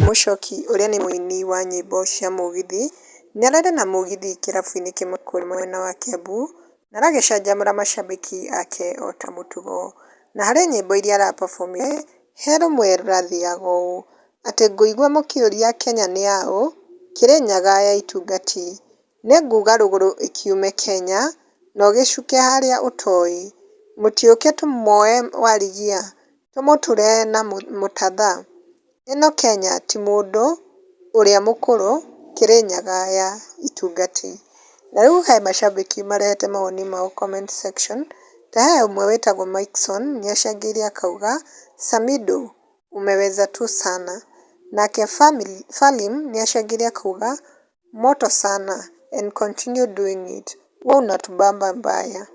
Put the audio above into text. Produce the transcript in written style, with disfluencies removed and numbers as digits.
Mũchoki ũrĩa nĩ mũini wa nyĩmbo cia mũgithi nĩararĩ na mũgithi kĩrabu-inĩ kĩmwe kũrĩa mwena wa Kiambu na aragĩcanjamũra macambĩki ake ota mũtugo. Na harĩ nyĩmbo iria arapabomire he rũmwe rũrathiaga ũũ atĩ ngũigua mũkĩũria Kenya nĩ yaũ, Kĩrĩnyaga ya itungati, nĩnguga rũgũrũ ĩkiume Kenya na ũgĩcuke harĩa ũtoĩ, mũtiũke tũmuoe Warigia, tũmũtũre na mũtatha, ĩno Kenya ti mũndũ ũrĩa mũkũrũ, Kĩrĩnyaga ya itungati. Na rĩu he macambĩki marehete mawoni mao comment section, ta he ũmwe wĩtagwo Mikeson nĩacangĩire akauga Samido umeweza tu sana. Nake Falim nĩacangĩire akauga moto sana and continue doing it, we unatubamba mbaya.